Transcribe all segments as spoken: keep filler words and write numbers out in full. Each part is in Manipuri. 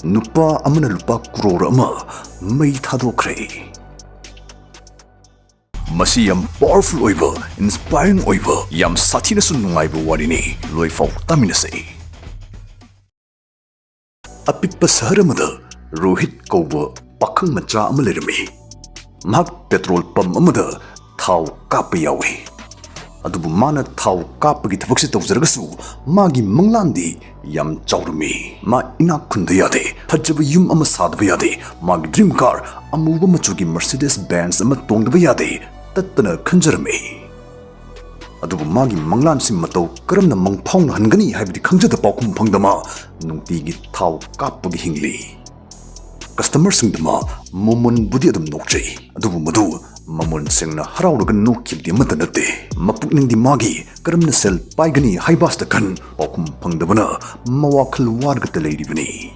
ꯅꯨꯄꯥ ꯑꯃꯅ ꯂꯨꯄꯥ ꯀ꯭ꯔꯣꯔ ꯑꯃ ꯃꯩ ꯊꯥꯗꯣꯛꯈ꯭ꯔꯦ꯫ ꯃꯁꯤ ꯌꯥꯝ ꯄꯥꯋꯔꯐꯨꯜ ꯑꯣꯏꯕ, ꯏꯟꯁꯄꯥꯏꯔꯤꯡ ꯑꯣꯏꯕ, ꯌꯥꯝ ꯁꯥꯊꯤꯅꯁꯨ ꯅꯨꯡꯉꯥꯏꯕ ꯋꯥꯔꯤꯅꯤ꯫ ꯂꯣꯏꯐꯥꯎ ꯇꯥꯃꯤꯟꯅꯁꯤ꯫ ꯑꯄꯤꯛꯄ ꯁꯍꯔ ꯑꯃꯗ ꯔꯣꯍꯤꯠ ꯀꯧꯕ ꯄꯥꯈꯪ ꯃꯆꯥ ꯑꯃ ꯂꯩꯔꯝꯃꯤ꯫ ꯃꯍꯥꯛ ꯄꯦꯇ꯭ꯔꯣꯜ ꯄꯝ ꯑꯃꯗ ꯊꯥꯎ ꯀꯥꯞꯄ ꯌꯥꯎꯏ꯫ ꯑꯗꯨꯕꯨ ꯃꯥꯅ ꯊꯥꯎ ꯀꯥꯞꯄꯒꯤ ꯊꯕꯛꯁꯤ ꯇꯧꯖꯔꯒꯁꯨ, ꯃꯥꯒꯤ ꯃꯪꯂꯥꯟꯗꯤ ꯌꯥꯝ ꯆꯥꯎꯔꯝꯃꯤ꯫ ꯃꯥ ꯏꯅꯥꯛ ꯈꯨꯟꯗ ꯌꯥꯗꯦ, ꯐꯖꯕ ꯌꯨꯝ ꯑꯃ ꯁꯥꯗꯕ ꯌꯥꯗꯦ, ꯃꯥꯒꯤ ꯗ꯭ꯔꯤꯝ ꯀꯥꯔ ꯑꯃꯨꯕ ꯃꯆꯨꯒꯤ ꯃꯔꯁꯤꯗꯤꯁ ꯕꯦꯟꯁ ꯑꯃ ꯇꯣꯡꯗꯕ ꯌꯥꯗꯦ, ꯇꯠꯇꯅ ꯈꯟꯖꯔꯝꯃꯤ꯫ ꯑꯗꯨꯕꯨ ꯃꯥꯒꯤ ꯃꯪꯂꯥꯟꯁꯤ ꯃꯇꯧ ꯀꯔꯝꯅ ꯃꯪꯐꯥꯎꯅꯍꯟꯒꯅꯤ ꯍꯥꯏꯕꯗꯤ ꯈꯪꯖꯗ, ꯄꯥꯎꯈꯨꯝ ꯐꯪꯗ ꯃꯥ ꯅꯨꯡꯇꯤꯒꯤ ꯊꯥꯎ ꯀꯥꯞꯄꯒꯤ ꯍꯤꯡꯂꯤ꯫ ꯀꯁꯇꯃꯔꯁꯤꯡꯗ ꯃꯥ ꯃꯣꯃꯣꯟꯕꯨꯗꯤ ꯑꯗꯨꯝ ꯅꯣꯛꯆꯩ, ꯑꯗꯨꯕꯨ ꯃꯗꯨ ꯃꯃꯣꯟꯁꯤꯡꯅ ꯍꯔꯥꯎꯔꯒ ꯅꯣꯛꯈꯤꯕꯗꯤ ꯑꯃꯠꯇ ꯅꯠꯇꯦ꯫ ꯃꯄꯨꯛꯅꯤꯡꯗꯤ ꯃꯥꯒꯤ ꯀꯔꯝꯅ ꯁꯦꯜ ꯄꯥꯏꯒꯅꯤ ꯍꯥꯏꯕꯁꯤꯗ ꯈꯟ ꯄꯥꯎꯈꯨꯝ ꯐꯪꯗꯕꯅ ꯃꯋꯥꯈꯜ ꯋꯥꯔꯒꯇ ꯂꯩꯔꯤꯕꯅꯤ꯫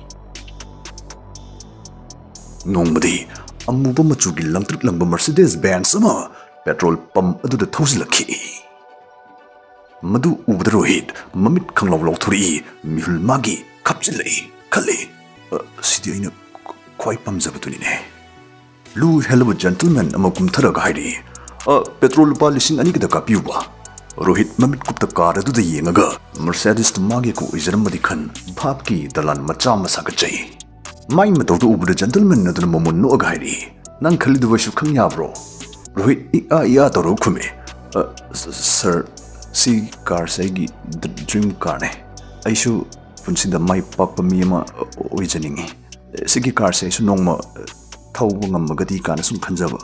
ꯅꯣꯡꯃꯗꯤ ꯑꯃꯨꯕ ꯃꯆꯨꯒꯤ ꯂꯪꯇ꯭ꯔꯤꯛ ꯂꯪꯕ ꯃꯔꯁꯤꯗꯤꯁ ꯕꯦꯟꯁ ꯑꯃ ꯄꯦꯇ꯭ꯔꯣꯜ ꯄꯝ ꯑꯗꯨꯗ ꯊꯧꯖꯤꯜꯂꯛꯈꯤ꯫ ꯃꯗꯨ ꯎꯕꯗ ꯔꯣꯍꯤꯠ ꯃꯃꯤꯠ ꯈꯪꯂꯥꯎ ꯂꯥꯎꯊꯣꯔꯛꯏ, ꯃꯤꯍꯨꯜ ꯃꯥꯒꯤ ꯈꯞꯆꯤꯜꯂꯛꯏ꯫ ꯈꯜꯂꯤ, "ꯑ, ꯁꯤꯗꯤ ꯑꯩꯅ ꯈ꯭ꯋꯥꯏ ꯄꯥꯝꯖꯕꯗꯨꯅꯤꯅꯦ"꯫ ꯂꯨ ꯍꯦꯜꯂꯕ ꯖꯦꯟꯇꯜꯃꯦꯟ ꯑꯃ ꯀꯨꯝꯊꯔꯒ ꯍꯥꯏꯔꯛꯏ, "ꯑ, ꯄꯦꯇ꯭ꯔꯣꯜ ꯂꯨꯄꯥ ꯂꯤꯁꯤꯡ ꯑꯅꯤꯒꯗ ꯀꯥꯞꯄꯤꯌꯨꯕ"꯫ ꯔꯣꯍꯤꯠ ꯃꯃꯤꯠ ꯀꯨꯞꯇ ꯀꯥꯔ ꯑꯗꯨꯗ ꯌꯦꯡꯉꯒ, ꯃꯔꯁꯦꯗꯤꯁꯇꯨ ꯃꯥꯒꯤ ꯀꯣꯛ ꯑꯣꯏꯖꯔꯝꯃꯗꯤ ꯈꯟ ꯚꯥꯞꯀꯤ ꯗꯂꯥꯟ ꯃꯆꯥ ꯑꯃ ꯁꯥꯒꯠꯆꯩ꯫ ꯃꯥꯏ ꯃꯇꯧꯗꯨ ꯎꯕꯗ ꯖꯦꯟꯇꯜꯃꯦꯟ ꯑꯗꯨꯅ ꯃꯃꯣꯟ ꯅꯣꯛꯑꯒ ꯍꯥꯏꯔꯛꯏ, "ꯅꯪ ꯈꯜꯂꯤꯗꯨꯕꯨ ꯑꯩꯁꯨ ꯈꯪ ꯌꯥꯕ꯭ꯔꯣ?" ꯔꯣꯍꯤꯠ ꯏ ꯑꯥ ꯏ ꯑꯥ ꯇꯧꯔꯒ ꯈꯨꯝꯃꯤ, "ꯑ, ꯁ-, ꯁꯔ, ꯁꯤ ꯀꯥꯔꯁꯦ ꯑꯩꯒꯤ ꯗ-, ꯗ꯭ꯔꯤꯝ ꯀꯥꯔꯅꯦ꯫ ꯑꯩꯁꯨ ꯄꯨꯟꯁꯤꯗ ꯃꯥꯏ ꯄꯥꯛꯄ ꯃꯤ ꯑꯃ ꯑꯣꯏꯖꯅꯤꯡꯉꯤ꯫ ꯁꯤꯒꯤ ꯀꯥꯔꯁꯦ ꯑꯩꯁꯨ ꯅꯣꯡꯃ ꯊꯧꯕ ꯉꯝꯃꯒꯗꯤ ꯀꯥꯏꯅ ꯁꯨꯝ ꯈꯟꯖꯕ"꯫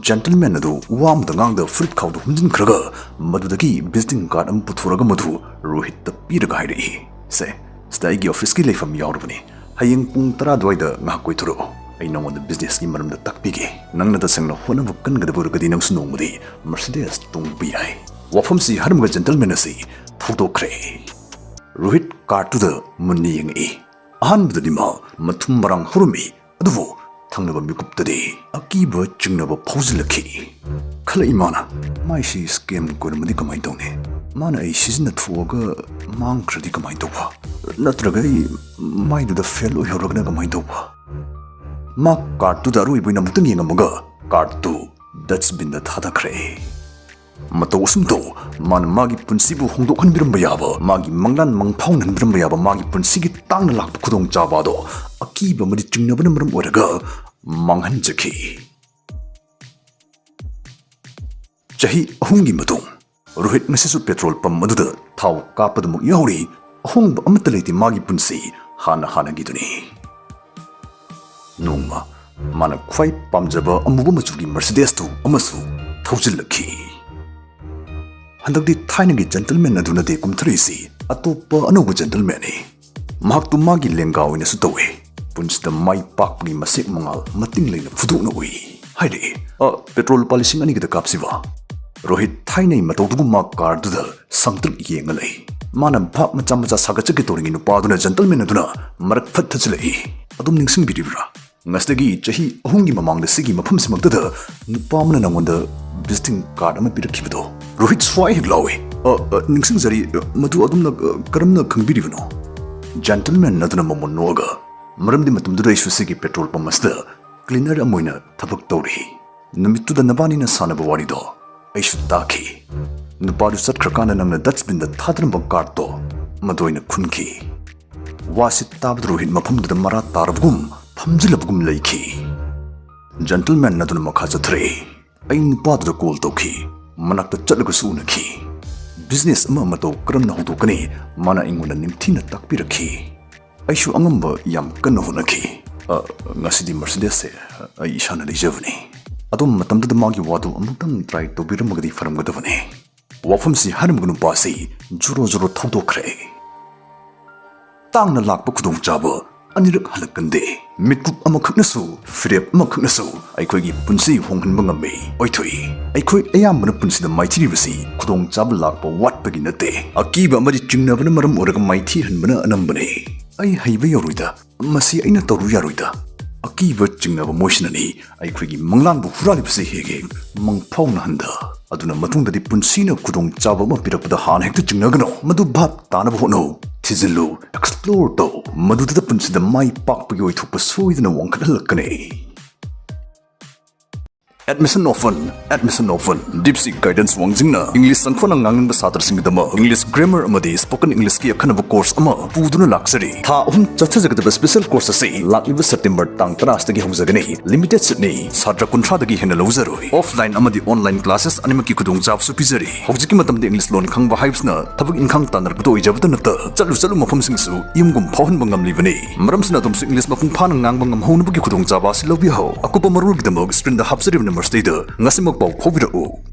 ꯖꯦꯟꯇꯜꯃꯦꯟ ꯑꯗꯨ ꯋꯥ ꯑꯃꯇ ꯉꯥꯡꯗ ꯐꯨꯔꯤꯠ ꯈꯥꯎꯗ ꯍꯨꯝꯖꯤꯟꯈ꯭ꯔꯒ ꯃꯗꯨꯗꯒꯤ ꯚꯤꯖꯤꯇꯤꯡ ꯀꯥꯔꯗ ꯑꯃ ꯄꯨꯊꯣꯔꯒ ꯃꯗꯨ ꯔꯣꯍꯤꯠꯇ ꯄꯤꯔꯒ ꯍꯥꯏꯔꯛꯏ, "ꯁꯦ, ꯁꯤꯗ ꯑꯩꯒꯤ ꯑꯣꯐꯤꯁꯀꯤ ꯂꯩꯐꯝ ꯌꯥꯎꯔꯕꯅꯤ꯫ ꯍꯌꯦꯡ ꯄꯨꯡ ꯇꯔꯥ ꯑꯗꯨꯋꯥꯏꯗ ꯉꯥꯏꯍꯥꯛ ꯀꯣꯏꯊꯣꯔꯛꯑꯣ꯫ ꯑꯩ ꯅꯉꯣꯟꯗ ꯕꯤꯖꯤꯅꯦꯁꯀꯤ ꯃꯔꯝꯗ ꯇꯥꯛꯄꯤꯒꯦ꯫ ꯅꯪꯅ ꯇꯁꯦꯡꯅ ꯍꯣꯠꯅꯕ ꯀꯟꯒꯗꯕ ꯑꯣꯏꯔꯒꯗꯤ ꯅꯪꯁꯨ ꯅꯣꯡꯃꯗꯤ ꯃꯔꯁꯤꯗꯤꯁ ꯇꯣꯡꯕ ꯌꯥꯏ"꯫ ꯋꯥꯐꯝꯁꯤ ꯍꯥꯏꯔꯝꯃꯒ ꯖꯦꯟꯇꯜꯃꯦꯟ ꯑꯁꯤ ꯊꯧꯗꯣꯛꯈ꯭ꯔꯦ꯫ ꯔꯣꯍꯤꯠ ꯀꯥꯔꯗꯇꯨꯗ ꯃꯨꯟꯅ ꯌꯦꯡꯉꯛꯏ꯫ ꯑꯍꯥꯟꯕꯗꯗꯤ ꯃꯥ ꯃꯊꯨꯝ ꯃꯔꯥꯡ ꯍꯧꯔꯝꯃꯤ, ꯑꯗꯨꯕꯨ ꯊꯪꯅꯕ ꯃꯤꯀꯨꯞꯇꯗꯤ ꯑꯀꯤꯕ ꯆꯤꯡꯅꯕ ꯐꯥꯎꯖꯤꯜꯂꯛꯈꯤ꯫ ꯈꯜꯂꯛꯏ ꯃꯥꯅ, "ꯃꯥꯏꯁꯤ ꯁ꯭ꯀꯦꯝ ꯑꯣꯏꯔꯝꯃꯗꯤ ꯀꯃꯥꯏꯅ ꯇꯧꯅꯤ? ꯃꯥꯅ ꯑꯩ ꯁꯤꯖꯤꯟꯅꯊꯣꯛꯑꯒ ꯃꯥꯡꯈ꯭ꯔꯗꯤ ꯀꯃꯥꯏꯅ ꯇꯧꯕ?" ꯅꯠꯇ꯭ꯔꯒ ꯑꯩ ꯃꯥꯏꯗꯨꯗ ꯐꯦꯜ ꯑꯣꯏꯍꯧꯔꯒꯅ ꯀꯃꯥꯏꯅ ꯇꯧꯕ? ꯃꯥ ꯀꯥꯔꯠꯇꯨꯗ ꯑꯔꯣꯏꯕ ꯑꯣꯏꯅ ꯑꯃꯨꯛꯇꯪ ꯌꯦꯡꯉꯝꯃꯒ ꯀꯥꯔꯠꯇꯨ ꯗꯁꯕꯤꯟꯗ ꯊꯥꯗꯈ꯭ꯔꯦ꯫ ꯃꯇꯧ ꯑꯁꯨꯝ ꯇꯧ, ꯃꯥꯅ ꯃꯥꯒꯤ ꯄꯨꯟꯁꯤꯕꯨ ꯍꯣꯡꯗꯣꯛꯍꯟꯕꯤꯔꯝꯕ ꯌꯥꯕ, ꯃꯥꯒꯤ ꯃꯪꯂꯥꯟ ꯃꯪꯐꯥꯎꯅꯍꯟꯕꯤꯔꯝꯕ ꯌꯥꯕ, ꯃꯥꯒꯤ ꯄꯨꯟꯁꯤꯒꯤ ꯇꯥꯡꯅ ꯂꯥꯛꯄ ꯈꯨꯗꯣꯡꯆꯥꯕ ꯑꯗꯣ ꯑꯀꯤꯕ ꯑꯃꯗꯤ ꯆꯤꯡꯅꯕꯅ ꯃꯔꯝ ꯑꯣꯏꯔꯒ ꯃꯥꯡꯍꯟꯖꯈꯤ꯫ ꯆꯍꯤ ꯑꯍꯨꯝꯒꯤ ꯃꯇꯨꯡ, ꯔꯣꯍꯤꯠ ꯉꯁꯤꯁꯨ ꯄꯦꯇ꯭ꯔꯣꯜ ꯄꯝ ꯑꯗꯨꯗ ꯊꯥꯎ ꯀꯥꯞꯄꯗꯨꯃꯛ ꯌꯥꯎꯔꯤ, ꯑꯍꯣꯡꯕ ꯑꯃꯠꯇ ꯂꯩꯇꯦ ꯃꯥꯒꯤ ꯄꯨꯟꯁꯤ ꯍꯥꯟꯅ ꯍꯥꯟꯅꯒꯤꯗꯨꯅꯤ꯫ ꯅꯣꯡꯃ ꯃꯥꯅ ꯈ꯭ꯋꯥꯏ ꯄꯥꯝꯖꯕ ꯑꯃꯨꯕ ꯃꯆꯨꯒꯤ ꯃꯔꯁꯤꯗꯦꯁꯇꯨ ꯑꯃꯁꯨ ꯊꯧꯖꯤꯜꯂꯛꯈꯤ꯫ ꯍꯟꯗꯛꯇꯤ ꯊꯥꯏꯅꯒꯤ ꯖꯦꯟꯇꯜꯃꯦꯟ ꯑꯗꯨ ꯅꯠꯇꯦ ꯀꯨꯝꯊꯔꯛꯏꯁꯤ, ꯑꯇꯣꯞꯄ ꯑꯅꯧꯕ ꯖꯦꯟꯇꯜꯃꯦꯟꯅꯤ꯫ ꯃꯍꯥꯛꯇꯨ ꯃꯥꯒꯤ ꯂꯦꯡꯒꯥ ꯑꯣꯏꯅꯁꯨ ꯇꯧꯏ꯫ ꯄꯨꯟꯁꯤꯗ ꯃꯥꯏ ꯄꯥꯛꯄꯒꯤ ꯃꯁꯦꯛ ꯃꯉꯥꯜ ꯃꯇꯤꯡ ꯂꯩꯅ ꯐꯨꯗꯣꯛꯅ ꯎꯏ꯫ ꯍꯥꯏꯔꯛꯏ, "ꯑ, ꯄꯦꯇ꯭ꯔꯣꯜ ꯂꯨꯄꯥ ꯂꯤꯁꯤꯡ ꯑꯅꯤꯒꯤꯗ ꯀꯥꯞꯁꯤꯕ?" ꯔꯣꯍꯤꯠ ꯊꯥꯏꯅꯩ ꯃꯇꯧꯗꯨꯒꯨꯝ ꯃꯥ ꯀꯥꯔꯗꯨꯗ ꯁꯪꯇ꯭ꯔꯤꯛ ꯌꯦꯡꯉ ꯂꯩ꯫ ꯃꯥꯅ ꯚꯥꯞ ꯃꯆꯥ ꯃꯆꯥ ꯁꯥꯒꯠꯆꯒꯦ ꯇꯧꯔꯤꯉꯩ ꯅꯨꯄꯥꯗꯨꯅ ꯖꯦꯟꯇꯜꯃꯦꯟ ꯑꯗꯨꯅ ꯃꯔꯛ ꯐꯠ ꯊꯠꯆꯤꯜꯂꯛꯏ, "ꯑꯗꯨꯝ ꯅꯤꯡꯁꯤꯡꯕꯤꯔꯤꯕ꯭ꯔꯥ? ꯉꯁꯤꯗꯒꯤ ꯆꯍꯤ ꯑꯍꯨꯝꯒꯤ ꯃꯃꯥꯡꯗ ꯁꯤꯒꯤ ꯃꯐꯝꯁꯤꯃꯛꯇꯗ ꯅꯨꯄꯥ ꯑꯃꯅ ꯅꯪꯉꯣꯟꯗ ꯚꯤꯖꯤꯇꯤꯡ ꯀꯥꯔꯗ ꯑꯃ ꯄꯤꯔꯛꯈꯤꯕꯗꯣ?" ꯔꯣꯍꯤꯠ ꯁ꯭ꯋꯥꯏ ꯍꯦꯛ ꯂꯥꯎꯏ꯫ "ꯑ, ꯑ, ꯅꯤꯡꯁꯤꯡꯖꯔꯤ, ꯑ, ꯃꯗꯨ ꯑꯗꯣꯝꯅ, ꯑ, ꯀꯔꯝꯅ ꯈꯪꯕꯤꯔꯤꯕꯅꯣ?" ꯖꯦꯟꯇꯜꯃꯦꯟ ꯑꯗꯨꯅ ꯃꯃꯣꯟ ꯅꯣꯛꯑꯒ, "ꯃꯔꯝꯗꯤ ꯃꯇꯝꯗꯨꯗ ꯑꯩꯁꯨ ꯁꯤꯒꯤ ꯄꯦꯇ꯭ꯔꯣꯜ ꯄꯝ ꯑꯁꯤꯗ ꯀ꯭ꯂꯤꯅꯔ ꯑꯃ ꯑꯣꯏꯅ ꯊꯕꯛ ꯇꯧꯔꯤ꯫ ꯅꯨꯃꯤꯠꯇꯨꯗ ꯅꯕꯥꯅꯤꯅ ꯁꯥꯟꯅꯕ ꯋꯥꯔꯤꯗꯣ ꯑꯩꯁꯨ ꯇꯥꯈꯤ꯫ ꯅꯨꯄꯥꯗꯨ ꯆꯠꯈ꯭ꯔꯀꯥꯟꯗ ꯅꯪꯅ ꯗꯁꯕꯤꯟꯗ ꯊꯥꯗꯔꯝꯕ ꯀꯥꯔꯗꯇꯣ ꯃꯗꯨ ꯑꯩꯅ ꯈꯨꯟꯈꯤ꯫" ꯋꯥꯁꯤ ꯇꯥꯕꯗ ꯔꯣꯍꯤꯠ ꯃꯐꯝꯗꯨꯗ ꯃꯔꯥ ꯇꯥꯔꯕꯒꯨꯝ ꯐꯝꯖꯤꯜꯂꯕꯒꯨꯝ ꯂꯩꯈꯤ꯫ ꯖꯦꯟꯇꯜꯃꯦꯟ ꯑꯗꯨꯅ ꯃꯈꯥ ꯆꯠꯊꯔꯛꯏ, "ꯑꯩ ꯅꯨꯄꯥꯗꯨꯗ ꯀꯣꯜ ꯇꯧꯈꯤ꯫ ꯃꯅꯥꯛꯇ ꯆꯠꯂꯒꯁꯨ ꯎꯅꯈꯤ꯫ ꯕꯤꯖꯤꯅꯦꯁ ꯑꯃ ꯃꯇꯧ ꯀꯔꯝꯅ ꯍꯧꯗꯣꯛꯀꯅꯤ ꯃꯥꯅ ꯑꯩꯉꯣꯟꯗ ꯅꯤꯡꯊꯤꯅ ꯇꯥꯛꯄꯤꯔꯛꯈꯤ꯫ ꯑꯩꯁꯨ ꯑꯉꯝꯕ ꯌꯥꯝ ꯀꯟꯅ ꯍꯣꯠꯅꯈꯤ꯫ ꯑ, ꯉꯁꯤꯗꯤ ꯃꯔꯁꯤꯗꯦꯁꯁꯦ ꯑꯩ ꯏꯁꯥꯅ ꯂꯩꯖꯕꯅꯤ꯫ ꯑꯗꯣ ꯃꯇꯝꯗꯨꯗ ꯃꯥꯒꯤ ꯋꯥꯗꯨ ꯑꯃꯨꯛꯇꯪ ꯇ꯭ꯔꯥꯏ ꯇꯧꯕꯤꯔꯝꯃꯒꯗꯤ ꯐꯔꯝꯒꯗꯕꯅꯤ꯫" ꯋꯥꯐꯝꯁꯤ ꯍꯥꯏꯔꯝꯕ ꯅꯨꯄꯥꯁꯤ ꯖꯣꯔꯣ ꯖꯣꯔꯣ ꯊꯧꯗꯣꯛꯈ꯭ꯔꯦ꯫ ꯇꯥꯡꯅ ꯂꯥꯛꯄ ꯈꯨꯗꯣꯡꯆꯥꯕ ꯑꯅꯤꯔꯛ ꯍꯜꯂꯛꯀꯟꯗꯦ꯫ ꯃꯤꯠꯀꯨꯞ ꯑꯃꯈꯛꯅꯁꯨ, ꯐꯤꯔꯦꯞ ꯑꯃꯈꯛꯅꯁꯨ ꯑꯩꯈꯣꯏꯒꯤ ꯄꯨꯟꯁꯤ ꯍꯣꯡꯍꯟꯕ ꯉꯝꯃꯤ꯫ ꯑꯣꯏꯊꯣꯛꯏ꯫ ꯑꯩꯈꯣꯏ ꯑꯌꯥꯝꯕꯅ ꯄꯨꯟꯁꯤꯗ ꯃꯥꯏꯊꯤꯔꯤꯕꯁꯤ ꯈꯨꯗꯣꯡꯆꯥꯕ ꯂꯥꯛꯄ ꯋꯥꯠꯄꯒꯤ ꯅꯠꯇꯦ꯫ ꯑꯀꯤꯕ ꯑꯃꯗꯤ ꯆꯤꯡꯅꯕꯅ ꯃꯔꯝ ꯑꯣꯏꯔꯒ ꯃꯥꯏꯊꯤꯍꯟꯕꯅ ꯑꯅꯝꯕꯅꯤ꯫ "ꯑꯩ ꯍꯩꯕ ꯌꯥꯔꯣꯏꯗ, ꯃꯁꯤ ꯑꯩꯅ ꯇꯧꯔꯨ ꯌꯥꯔꯣꯏꯗ, ꯏꯕ ꯆꯤꯡꯅꯕ ꯃꯣꯏꯁꯤꯅꯅꯤ ꯑꯩꯈꯣꯏꯒꯤ ꯃꯪꯂꯥꯟꯕꯨ ꯍꯨꯔꯥꯜꯂꯤꯕꯁꯤ꯫ ꯍꯦꯛ ꯍꯦꯛ ꯃꯪꯐꯥꯎꯅꯍꯟꯗ꯫ ꯑꯗꯨꯅ ꯃꯇꯨꯡꯗꯗꯤ ꯄꯨꯟꯁꯤꯅ ꯈꯨꯗꯣꯡꯆꯥꯕ ꯑꯃ ꯄꯤꯔꯛꯄꯗ ꯍꯥꯟꯅ ꯍꯦꯛꯇ ꯆꯤꯡꯅꯒꯅꯨ꯫ ꯃꯗꯨ ꯚꯥꯞ ꯇꯥꯅꯕ ꯍꯣꯠꯅꯧ꯫ ꯊꯤꯖꯤꯜꯂꯨ, ꯑꯦꯛꯁꯄ꯭ꯂꯣꯔ ꯇꯧ꯫ ꯃꯗꯨꯗ ꯄꯨꯟꯁꯤꯗ ꯃꯥꯏ ꯄꯥꯛꯄꯒꯤ ꯑꯣꯏꯊꯣꯛꯄ ꯁꯣꯏꯗꯅ ꯋꯥꯡꯈꯠꯍꯜꯂꯛꯀꯅꯤ꯫ Admission offer, admission offer꯫ DeepSeek Guidance ꯋꯥꯡꯖꯤꯡꯅ ꯏꯪꯂꯤꯁ ꯆꯪꯈꯣꯠꯅ ꯉꯥꯡꯅꯤꯡꯕ ꯁꯥꯇ꯭ꯔꯁꯤꯡꯒꯤꯗꯃꯛ ꯏꯪꯂꯤꯁ ꯒ꯭ꯔꯥꯃꯔ ꯑꯃꯗꯤ ꯁ꯭ꯄꯣꯀꯟ ꯏꯪꯂꯤꯁꯀꯤ ꯑꯈꯟꯅꯕ ꯀꯣꯔꯁ ꯑꯃ ꯄꯨꯗꯨꯅ ꯂꯥꯛꯆꯔꯤ꯫ ꯊꯥ ꯑꯍꯨꯝ ꯆꯠꯊꯖꯒꯗꯕ ꯁ꯭ꯄꯦꯁꯦꯜ ꯀꯣꯔꯁ ꯑꯁꯤ ꯂꯥꯛꯂꯤꯕ ꯁꯦꯞꯇꯦꯝꯕꯔ ꯇꯥꯡ ꯇꯔꯥꯁꯤꯗꯒꯤ ꯍꯧꯖꯒꯅꯤ꯫ ꯂꯤꯃꯤꯇꯦꯗ ꯁꯤꯠꯅꯤ꯫ ꯁꯥꯇ꯭ꯔ ꯀꯨꯟꯊ꯭ꯔꯥꯗꯒꯤ ꯍꯦꯟꯅ ꯂꯧꯖꯔꯣꯏ꯫ ꯑꯣꯐꯂꯥꯏꯟ ꯑꯃꯗꯤ ꯑꯣꯟꯂꯥꯏꯟ ꯀ꯭ꯂꯥꯁꯦꯁ ꯑꯅꯤꯃꯛꯀꯤ ꯈꯨꯗꯣꯡꯆꯥꯕꯁꯨ ꯄꯤꯖꯔꯤ꯫ ꯍꯧꯖꯤꯛꯀꯤ ꯃꯇꯝꯗ ꯏꯪꯂꯤꯁ ꯂꯣꯟ ꯈꯪꯕ ꯍꯥꯏꯕꯁꯤꯅ ꯊꯕꯛ ꯏꯪꯈꯥꯡ ꯇꯥꯟꯅꯔꯛꯄꯗ ꯑꯣꯏꯖꯕꯇ ꯅꯠꯇ, ꯆꯠꯂꯨ ꯆꯠꯂꯨ ꯃꯐꯝꯁꯤꯡꯁꯨ ꯌꯨꯝꯒꯨꯝ ꯐꯥꯎꯍꯟꯕ ꯉꯝꯂꯤꯕꯅꯤ꯫ ꯃꯔꯝꯁꯤꯅ ꯑꯗꯣꯝꯁꯨ ꯏꯪꯂꯤꯁ ꯃꯄꯨꯡ ꯐꯥꯅ ꯉꯥꯡꯕ ꯉꯝꯍꯧꯅꯕꯒꯤ ꯈꯨꯗꯣꯡꯆꯥꯕ ꯑꯁꯤ ꯂꯧꯕꯤꯍꯧ꯫ ꯑꯀꯨꯞꯄ ꯃꯔꯣꯜꯒꯤꯗꯃꯛ ꯁ꯭ꯀ꯭ꯔꯤꯟꯗ ꯍꯥꯞꯆꯔꯤꯕ ꯅꯝꯕꯔꯁꯤꯗꯩꯗ ꯉꯁꯤꯃꯛ ꯄꯥꯎ ꯐꯥꯎꯕꯤꯔꯛꯎ꯫